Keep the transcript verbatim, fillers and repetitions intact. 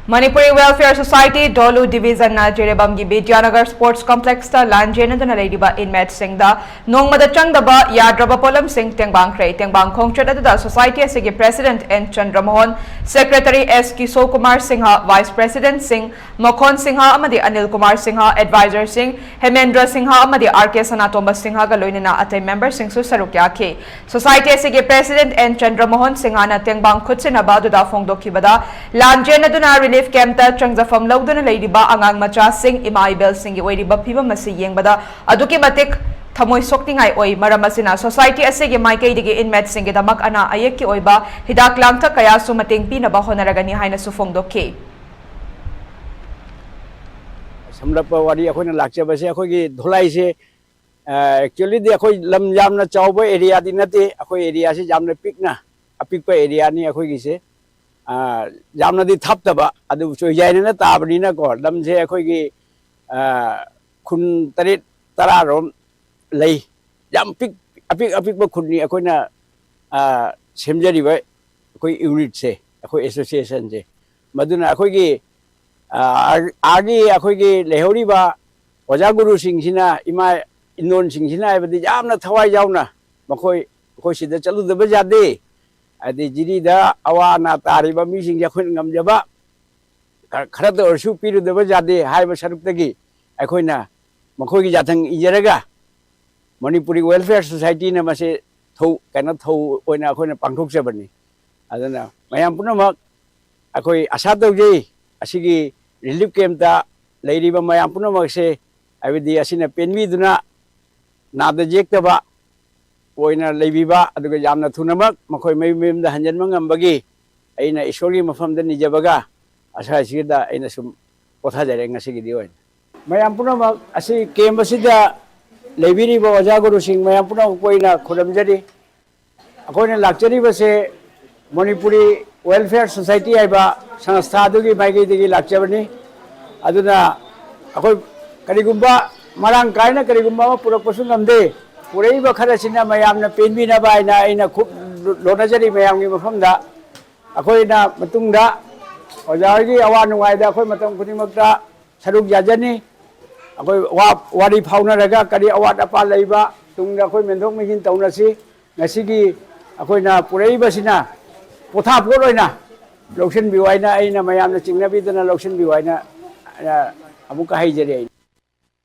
Manipuri Welfare Society Dolu Division ꯅ ꯖꯤꯔꯤꯕꯥꯝꯒꯤ ꯕꯤꯗ꯭ꯌꯥꯅꯒꯔ Sports Complex ꯇ ꯂꯥꯟꯖꯦꯟꯅꯗꯨꯅ ꯂꯩꯔꯤꯕ inmate ꯁꯤꯡꯗ ꯅꯣꯡꯃꯗ ꯆꯪꯗꯕ ꯌꯥꯗ꯭ꯔꯕ ꯄꯣꯠꯂꯝꯁꯤꯡ ꯇꯦꯡꯕꯥꯡꯈ꯭ꯔꯦ꯫ ꯇꯦꯡꯕꯥꯡ ꯈꯣꯡꯆꯠ ꯑꯗꯨꯗ society ꯑꯁꯤꯒꯤ president N ꯆꯟꯗ꯭ꯔꯃꯣꯍꯟ, secretary S Kishore Kumar Singh, vice president ꯁꯤꯡ ꯃꯈꯣꯟ ꯁꯤꯡꯍ ꯑꯃꯗꯤ ꯑꯅꯤꯜ ꯀꯨꯃꯥꯔ ꯁꯤꯡꯍ, advisor ꯁꯤꯡ ꯍꯦꯃꯦꯟꯗ꯭ꯔ ꯁꯤꯡꯍ ꯑꯃꯗꯤ R K ꯁꯅꯥꯇꯣꯝꯕ ꯁꯤꯡꯍꯒ ꯂꯣꯏꯅꯅ ꯑꯇꯩ member ꯁꯤꯡꯁꯨ ꯁꯔꯨꯛ ꯌꯥꯈꯤ꯫ Society ꯑꯁꯤꯒꯤ president N ꯆꯟꯗ꯭ꯔꯃꯣꯍꯟ ꯁꯤꯡꯍꯅ ꯇꯦꯡꯕꯥꯡ ꯈꯨꯠꯁꯤꯟꯅꯕ ꯑꯗꯨꯗ ꯐꯣꯡꯗꯣꯛꯈꯤꯕꯗ, ꯂꯥꯟꯖꯦꯟ ꯑꯗꯨꯅ relief camp ꯇ ꯆꯪꯖꯐꯝ ꯂꯧꯗꯨꯅ ꯂꯩꯔꯤꯕ ꯑꯉꯥꯡ ꯃꯆꯥꯁꯤꯡ, ꯏꯃꯥ ꯏꯕꯦꯜꯁꯤꯡꯒꯤ ꯑꯣꯏꯔꯤꯕ ꯐꯤꯕꯝ ꯑꯁꯤ ꯌꯦꯡꯕꯗ ꯑꯗꯨꯛꯀꯤ ꯃꯇꯤꯛ ꯊꯃꯣꯏ ꯁꯣꯛꯅꯤꯡꯉꯥꯏ ꯑꯣꯏ꯫ ꯃꯔꯝ ꯑꯁꯤꯅ society ꯑꯁꯤꯒꯤ ꯃꯥꯏꯀꯩꯗꯒꯤ inmate ꯁꯤꯡꯒꯤꯗꯃꯛ ꯑꯅꯥ ꯑꯌꯦꯛꯀꯤ ꯑꯣꯏꯕ ꯍꯤꯗꯥꯛ ꯂꯥꯡꯊꯛ ꯀꯌꯥꯁꯨ ꯃꯇꯦꯡ ꯄꯤꯅꯕ ꯍꯣꯠꯅꯔꯒꯅꯤ ꯍꯥꯏꯅꯁꯨ ꯐꯣꯡꯗꯣꯛꯈꯤ꯫ ꯁꯝꯂꯞꯄ ꯋꯥꯔꯤ ꯑꯩꯈꯣꯏꯅ ꯂꯥꯛꯆꯕꯁꯦ ꯑꯩꯈꯣꯏꯒꯤ ꯙꯣꯂꯥꯏꯁꯦ, actually ꯗꯤ ꯑꯩꯈꯣꯏ ꯂꯝ ꯌꯥꯝꯅ ꯆꯥꯎꯕ area ꯗꯤ ꯅꯠꯇꯦ꯫ ꯑꯩꯈꯣꯏ area ꯁꯤ ꯌꯥꯝꯅ ꯄꯤꯛꯅ, ꯑꯄꯤꯛꯄ area ꯅꯤ ꯑꯩꯈꯣꯏꯒꯤꯁꯦ꯫ ꯌꯥꯝꯅꯗꯤ ꯊꯥꯞꯇꯕ, ꯑꯗꯨꯕꯨ ꯆꯣꯏꯖꯥꯏꯅꯅ ꯇꯥꯕꯅꯤꯅꯀꯣ, ꯂꯝꯁꯦ ꯑꯩꯈꯣꯏꯒꯤ ꯈꯨꯟ ꯇꯔꯦꯠ ꯇꯔꯥꯔꯣꯝ ꯂꯩ꯫ ꯌꯥꯝ ꯄꯤꯛ ꯑꯄꯤꯛ ꯑꯄꯤꯛꯄ ꯈꯨꯟꯅꯤ ꯑꯩꯈꯣꯏꯅ ꯁꯦꯝꯖꯔꯤꯕ ꯑꯩꯈꯣꯏ unit ꯁꯦ, ꯑꯩꯈꯣꯏ association ꯁꯦ꯫ ꯃꯗꯨꯅ ꯑꯩꯈꯣꯏꯒꯤ ꯑꯥꯒꯤ ꯑꯩꯈꯣꯏꯒꯤ ꯂꯩꯍꯧꯔꯤꯕ ꯑꯣꯖꯥ ꯒꯨꯔꯨꯁꯤꯡꯁꯤꯅ, ꯏꯃꯥ ꯏꯟꯗꯣꯟꯁꯤꯡꯁꯤꯅ ꯍꯥꯏꯕꯗꯤ ꯌꯥꯝꯅ ꯊꯋꯥꯏ ꯌꯥꯎꯅ ꯃꯈꯣꯏ, ꯑꯩꯈꯣꯏ ꯁꯤꯗ ꯆꯠꯂꯨꯗꯕ ꯌꯥꯗꯦ꯫ ꯍꯥꯏꯗꯤ ꯖꯤꯔꯤꯗ ꯑꯋꯥ ꯑꯅꯥ ꯇꯥꯔꯤꯕ ꯃꯤꯁꯤꯡꯁꯦ ꯑꯩꯈꯣꯏꯅ ꯉꯝꯖꯕ ꯈꯔ, ꯈꯔꯇ ꯑꯣꯏꯔꯁꯨ ꯄꯤꯔꯨꯗꯕ ꯌꯥꯗꯦ ꯍꯥꯏꯕ ꯁꯔꯨꯛꯇꯒꯤ ꯑꯩꯈꯣꯏꯅ ꯃꯈꯣꯏꯒꯤ ꯌꯥꯊꯪ ꯏꯟꯖꯔꯒ ꯃꯅꯤꯄꯨꯔꯤ Welfare Society ꯅ ꯃꯁꯤ ꯊꯧ, ꯀꯩꯅꯣ, ꯊꯧ ꯑꯣꯏꯅ ꯑꯩꯈꯣꯏꯅ ꯄꯥꯡꯊꯣꯛꯆꯕꯅꯤ꯫ ꯑꯗꯨꯅ ꯃꯌꯥꯝ ꯄꯨꯝꯅꯃꯛ ꯑꯩꯈꯣꯏ ꯑꯁꯥ ꯇꯧꯖꯩ, ꯑꯁꯤꯒꯤ relief camp ꯇ ꯂꯩꯔꯤꯕ ꯃꯌꯥꯝ ꯄꯨꯝꯅꯃꯛꯁꯦ, ꯍꯥꯏꯕꯗꯤ ꯑꯁꯤꯅ ꯄꯦꯟꯕꯤꯗꯨꯅ ꯅꯥꯗ ꯌꯦꯛꯇꯕ ꯑꯣꯏꯅ ꯂꯩꯕꯤꯕ, ꯑꯗꯨꯒ ꯌꯥꯝꯅ ꯊꯨꯅꯃꯛ ꯃꯈꯣꯏ ꯃꯌꯨꯝ ꯃꯌꯨꯝꯗ ꯍꯟꯖꯤꯟꯕ ꯉꯝꯕꯒꯤ ꯑꯩꯅ ꯏꯁꯣꯔꯒꯤ ꯃꯐꯝꯗ ꯅꯤꯖꯕꯒ ꯑꯁꯥꯁꯤꯗ ꯑꯩꯅ ꯁꯨꯝ ꯄꯣꯊꯥꯖꯔꯦ ꯉꯁꯤꯒꯤꯗꯤ ꯑꯣꯏꯅ꯫ ꯃꯌꯥꯝ ꯄꯨꯝꯅꯃꯛ ꯑꯁꯤ camp ꯑꯁꯤꯗ ꯂꯩꯕꯤꯔꯤꯕ ꯑꯣꯖꯥ ꯒꯨꯔꯨꯁꯤꯡ ꯃꯌꯥꯝ ꯄꯨꯝꯅꯃꯛꯄꯨ ꯑꯩꯅ ꯈꯨꯔꯨꯝꯖꯔꯤ꯫ ꯑꯩꯈꯣꯏꯅ ꯂꯥꯛꯆꯔꯤꯕꯁꯦ ꯃꯅꯤꯄꯨꯔꯤ Welfare Society ꯍꯥꯏꯕ ꯁꯪꯁꯊꯥ ꯑꯗꯨꯒꯤ ꯃꯥꯏꯀꯩꯗꯒꯤ ꯂꯥꯛꯆꯕꯅꯤ꯫ ꯑꯗꯨꯅ ꯑꯩꯈꯣꯏ ꯀꯔꯤꯒꯨꯝꯕ ꯃꯔꯥꯡ ꯀꯥꯏꯅ ꯀꯔꯤꯒꯨꯝꯕ ꯑꯃ ꯄꯨꯔꯛꯄꯁꯨ ꯉꯝꯗꯦ꯫ ꯄꯨꯔꯛꯏꯕ ꯈꯔꯁꯤꯅ ꯃꯌꯥꯝꯅ ꯄꯦꯟꯕꯤꯅꯕ ꯍꯥꯏꯅ ꯑꯩꯅ ꯈꯨꯠ ꯂꯣꯟꯅꯖꯔꯤ ꯃꯌꯥꯝꯒꯤ ꯃꯐꯝꯗ꯫ ꯑꯩꯈꯣꯏꯅ ꯃꯇꯨꯡꯗ ꯑꯣꯖꯥ ꯍꯣꯏꯒꯤ ꯑꯋꯥ ꯅꯨꯡꯉꯥꯏꯗ ꯑꯩꯈꯣꯏ ꯃꯇꯝ ꯈꯨꯗꯤꯡꯃꯛꯇ ꯁꯔꯨꯛ ꯌꯥꯖꯅꯤ꯫ ꯑꯩꯈꯣꯏ ꯋꯥ-, ꯋꯥꯔꯤ ꯐꯥꯎꯅꯔꯒ ꯀꯔꯤ ꯑꯋꯥꯠ ꯑꯄꯥ ꯂꯩꯕ ꯇꯨꯡꯗ ꯑꯩꯈꯣꯏ ꯃꯦꯟꯊꯣꯛ ꯃꯦꯟꯁꯤꯟ ꯇꯧꯅꯁꯤ꯫ ꯉꯁꯤꯒꯤ ꯑꯩꯈꯣꯏꯅ ꯄꯨꯔꯛꯏꯕꯁꯤꯅ ꯄꯣꯊꯥꯄꯣꯠ ꯑꯣꯏꯅ ꯂꯧꯁꯤꯟꯕꯤꯌꯨ ꯍꯥꯏꯅ ꯑꯩꯅ ꯃꯌꯥꯝꯅ ꯆꯤꯡꯅꯕꯤꯗꯅ ꯂꯧꯁꯤꯟꯕꯤꯌꯨ ꯍꯥꯏꯅ, ꯑ, ꯑꯃꯨꯛꯀ ꯍꯥꯏꯖꯔꯤ ꯑꯩ꯫